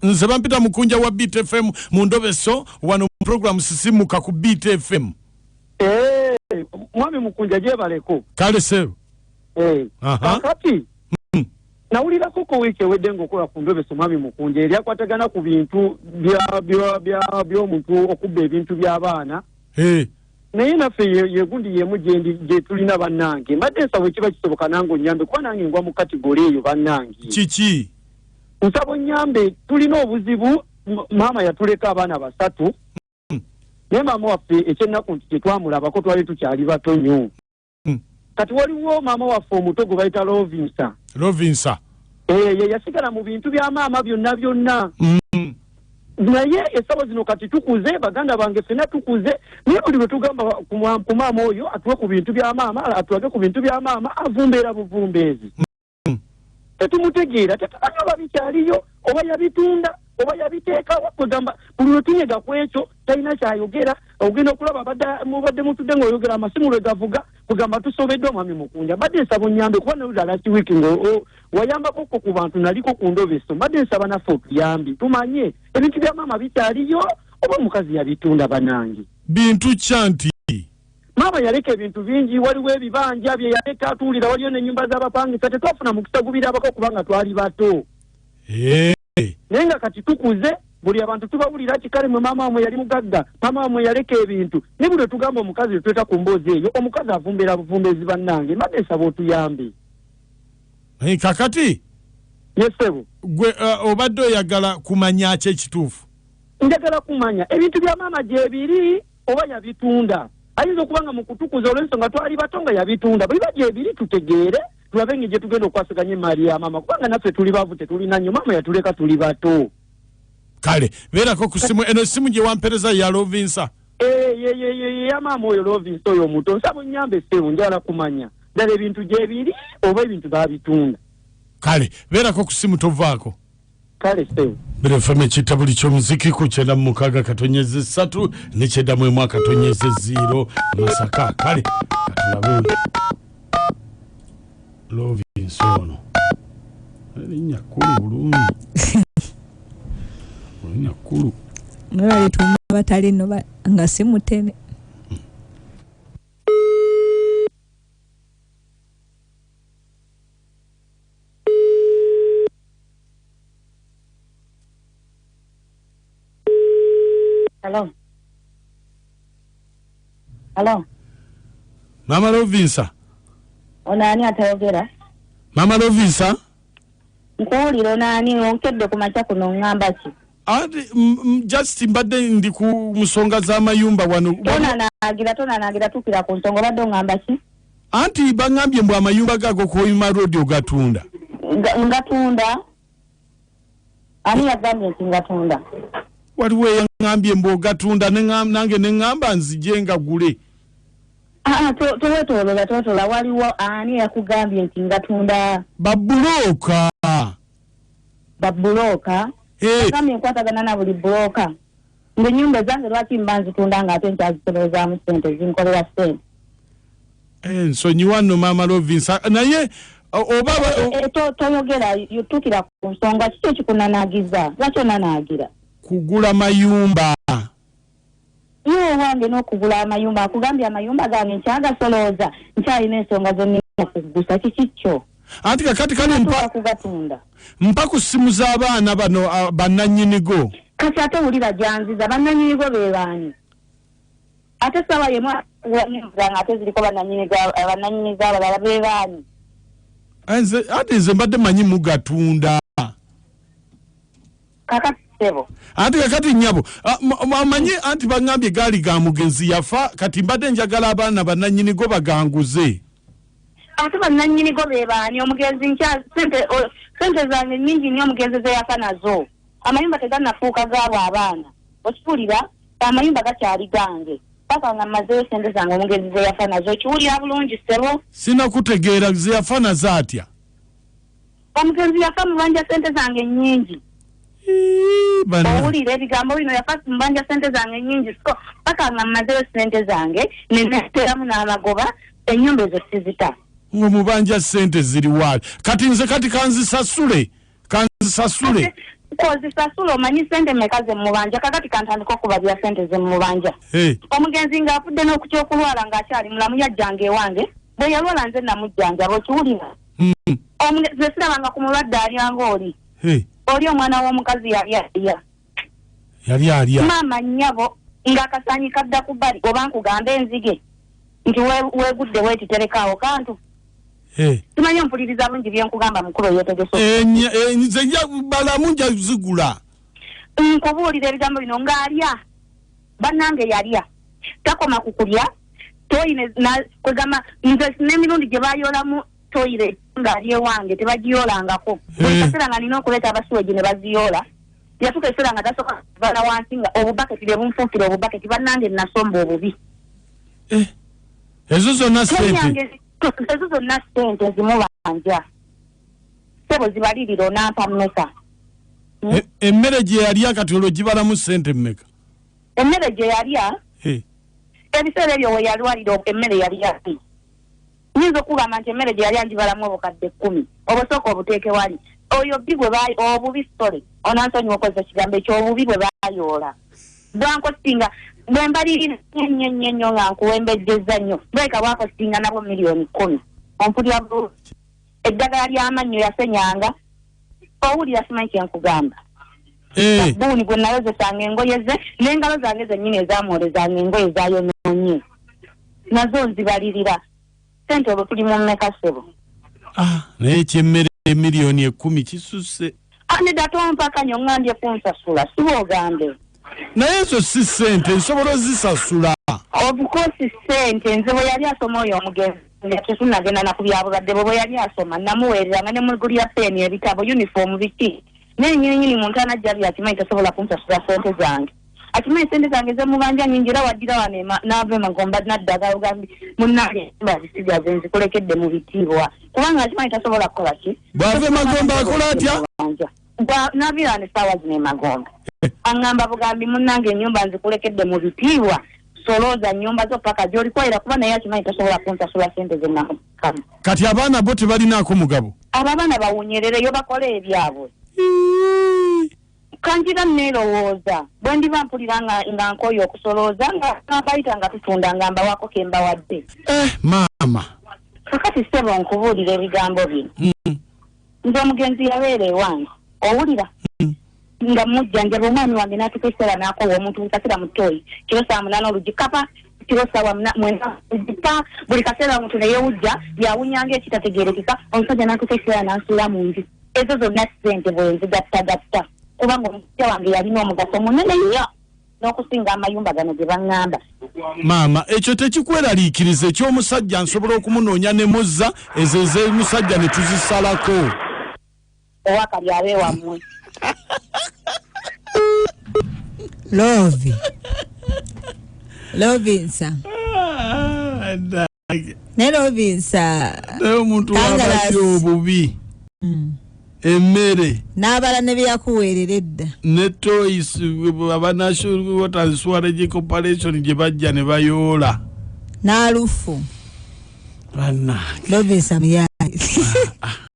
Nze bampita Mukunja wa Beat FM mu Ndobeso, wano mu program Sisimuka ku Beat FM. Eh, mwami Mukunja, gyebaleko. Kale sebo. Eh, kakati nawulirako ko wiiki ewedde ng'okola ku Ndobeso, mwami Mukunja, eryakwatagana ku bintu by'omuntu okubba ebintu by'abaana. Naye naffe yegundi yemu gyendi gye tulina. Bannange, mbadde nsaba ekiba kisoboka nange onyambe, kuba nange ngwa mu category eyo, bannange. Kiki? Nsaba onyambe, tulina obuzibu. Maama yatuleka abaana basatu. Naye maama waffe, ekyennaku nti tetwamulabako, twali tukyali bato nnyo. Kati waliwo maama waffe omuto gwe bayita Lovinsa. Lovinsa. Ye yasigala mu bintu bya maama byonna byonna. Naye essaawa zino kati tukuze, baganda bange ffenna tukuze, naye buli lwe tugamba ku maama oyo atuwe ku bintu bya maama, atulage ku bintu bya maama, avumbeera buvumbeezi. Tetumutegeera, tetumanyi oba bikyaliyo, oba yabitunda, oba yabiteekawo. Kwegamba buli lwe tunyega ku ekyo talina kyayogera. Ogenda okulaba mubadde mutudde ng'oyogera, amasimu lwe gavuga. Kugamba tusobeddwa. Mwami Mukunja, mbadde nsaba onyambe, kuba nolula last week nga wayambako ko ku bantu, naliko ku Ndobeso. Mbadde nsaba naffe otuyambe tumanye ebintu bya maama bikyaliyo oba omukazi yabitunda, banange. Bintu kya nti? Maama yaleka ebintu bingi. Waliwo ebibanja bye yaleka, tuwulira waliyo n'ennyumba z'abapangisa. Tetwafuna mukisa gubirabako kubanga twali bato. Naye nga kati tukuze, buli abantu tubawulira kikale mwe maama wamwe yali mugagga, maama wamwe yaleka ebintu. Naye buli lwetugamba omukazi lwetweta ku mboozi eyo, omukazi avumbeera buvumbezi. Bannange, mbadde nsaba otuyambe. Kakati Yes ssebo. gwe obadde oyagala kumanya ki ekituufu? Njagala kumanya ebintu bya maama gyebiri oba yabitunda. Ayinza okuba nga mu kutukuza olw'ensonga twali bato nga yabitunda. Bwe biba gyebiri, tutegeere, tulabe engeri gye tugenda okwasaganya emaali ya maama, kubanga naffe tuli baavu, tetulina nnyo. Maama yatuleka tuli bato. Kale beerako ku simu eno. Simu gye wampereza ya Lovinsa? Eh, ye ya maama oyo Lovinsa oyo omuto. Nsaba onnyambe ssebo, njagala kumanya ddala ebintu gyebiri oba ebintu baabitunda. Kale beerako ku simu, tovaako. Kale ssebo. Birefm, ekitabuli ky'omuziki, ku 96.3 ne 91.0 Masaka. Kale katulabe Lovinsa ono. Erinnya kkulu bulungi, erinnya kkulu. Nga balituuma batali no nga si mutene. Hello. Hello. Mama Lovinsa. Ono ani atayogera? Mama Lovinsa. Nkuwulira, ono ani? Onkedde ku makya kuno, ŋŋamba ki? Anti just mbadde ndi ku nsonga z'amayumba wano. Tonanaagira, tonanaagira, tuukira ku nsonga. Obadde oŋŋamba ki? Anti baŋŋambye mbu amayumba gago Koyima Road ogatunda. Ngatunda? Ani yagambye nti ngatunda? Waliwo eyaŋŋambye mbu ogatunda, nange neŋŋamba nzije ngagule. Ah, towetoolola, totola. Waliwo ani yakugambye nti ngatunda? Babulooka. Babulooka? Eh. Agambye nkwatagana na buli bulooka. Ng'ennyumba ezange lwaki mba nzitunda ng'ate nkyazisolozaamu ssente zinkolera ssente? Eh, nsonyiwa nno Maama Lovinsa, naye oba Eh, toyogera, tuukira ku nsonga. Kiki ekikunanaagiza? Lwaki onanaagira? Kugula mayumba. Ye owange n'okugula amayumba, akugambye amayumba gange nkyagasolooza, nkyalina ensonga zennina okuggusa. Kiki kyo? Anti kakati kale Tuuka mpa kugatunda. Mpa ku ssimu z'abaana bano, bannannyinigo. Kati ate wulira gyanziza, bannannyinigo be baani? Ate saawa yemu nyumba zange ate ziriko bannannyinizo abalala, be baani? Nze ati nze mbadde manyi mugatunda. Kakati ssebo. Anti kakati nnyabo, amanyi anti baŋŋambye gaali ga mugenzi, yafa. Kati mbadde njagala abaana bannannyinigo baganguze. Ate bannannyinigo be baani? Omugenzi nkya sente zange nnyingi nnyo omugenzi ze yafa nazo. Amayumba tegannafuuka gaabwe abaana, okiwulira? Amayumba gakyali gange paka nga mmazeeyo sente zange omugenzi ze yafa nazo. Okiwulira bulungi ssebo? Sinakutegeera, ze yafa nazo atya? Omugenzi yafa mubanja sente zange nnyingi. Ii, Owulira ebigambo bino? Yafa mubanja sente zange nnyingi, so paka nga mmazeeyo sente zange neneteramu n'amagoba, ennyumba ezo sizita. Ng'omubanja sente ziri waali? Kati nze kati kanzisasule, kanzisasule. Kozisasula omanyi sente meka zemubanja? Kakati kantandika okubalira sente zemubanja. Omugenzi ng'afudde n'okukyokulwala ng'akyali mulamu yajjanga ewange. Bwe yalwala nze namujjanjaba, okiwulira? Nze sirabanga ku mulwadde alyanga oli. Oli omwana w'omukazi yali alya. Yali alya. Maama nnyabo ng'akasaanyi kadda ku bbali, oba nkugambe enzige nti weegudde weetiterekaawo kantu. Simanyi ompuliriza bulungi bye nkugamba, mukulu oyeetegese. Nze balamu nja zigula. Nkubuulira ebigambo bino ng'alya, bannange yalya, takoma ku kulya toilet kwegamba nze n'emirundi gye bayoolamu toilet ng'ali ewange tebagiyoolangako. Buli kaseera nga nina okuleeta abasuwegi ne baziyoola. Yatuuka ekiseera nga tasobola kuvala wansi, nga obubaketi bye bunfuukira obubaketi. Bannange, nasomba obubi. Ezo zonna sente? Yange, ezo zonna sente zimubanja, sebo, zibalirira onampa mmeka? Emmere gye yalya kati olwo gibalamu sente mmeka? Emmere gye yalya, ebiseera ebyo we yalwalira, emmere yali yali nyinza okugamba nti emmere gye yalya njibalamu obukadde 10. Obusooka obuteeke wali oyo bbi bwe obubi, sole onansonyiwa okozesa ekigambo ekyo, obubi bwe bayoola bwankostinga bwe mbalirira nnyo nnyo nnyo nga nkuwembejjeza nnyo, bulabika bwakostinga nabwo miliyoni 10. Ompulira bulungi? Eddagala ly'amannyo yasenyanga, owulira? Simanyi kyenkugamba. Sabbuuni gwe nayozesanga engoye ze n'engalo zange zennyini ezamwolezanga engoye zayonoonye nazo nzibalirira sente. Olwo tuli mu mmeka, ssebo? Ah, naye ekyemmere emiliyoni 10 kisusse. Aneda, tompakanya, oŋŋambye kunsasula, si bw'ogambe? Naye ezo si sente, nsobola ozisasula. Of course sente. Nze bwe yali asoma oyo omugenzi, nga tetunagenda na ku byabulwadde bwe, bwe yali asoma namuweereranga ne mugulira peeni, ebitabo, uniform, biki. Naye nyininyini muntu anajja byakimanyi tasobola kunsasula sente zange. Akimanyi sente zange zemubanja nyingi, era waddira wano n'ava emagomba nadda agambi, munnange bazisigaze, nzikulekedde mu bitiibwa, kubanga akimanyi tasobola kukola ki. Bw'ava emagomba akola atya? Naviira wano essaawa zino emagombe, aŋŋamba bugambi, munnange ennyumba nzikulekedde mu bitiibwa, solooza nnyumba zo paka gy'olikwayira, kuba naye akimanyi tasobola kunsasula sente ze namukamu. Kati abaana bo tebalinaako mugabo? Abo abaana bawunyerereyo bakole ebyabwe. Kanjira neerowooza bwe ndiba mpulira nga nkooye okusolooza, nga mbayita nga tutunda, nga mbawako ke mbawadde. Eh, maama. Kakati ssebo, nkubuulira ebigambo bino. Nze omugenzi yabeera ewange, owulira? Nga mujjanjaba omwami wange n'atuuka ekiseera n'akoowa omuntu buli kaseera mu ttooyi, kiro saa 8 oluggi kapa, kiro saawa 9 oluggi pa, buli kaseera omuntu ne yeewujja yawunyanga ekitategeerekeka. Omusajja n'atuuka ekiseera n'ansuula mu nju. Ezo zonna ssente bwe nzigattagatta, kubanga omusajja wange yalina omugaso munene nnyo n'okusinga amayumba gano ge baŋŋamba. Maama, ekyo tekikweraliikiriza. Ekyomusajja nsobola okumunoonya ne muzza ezo ez'omusajja ne tuzisalako. Owakali abeewammwe. Love Lovinsa, naye Lovinsa. Naye omuntu Kangalas. wabadde obubi, emmere N'abala ne byeyakuweerera edda. Ne toys aba National Water and Sewerage Corporation gye bajja ne bayoola. N'alufu. Bannange. Lovinsa muyayi.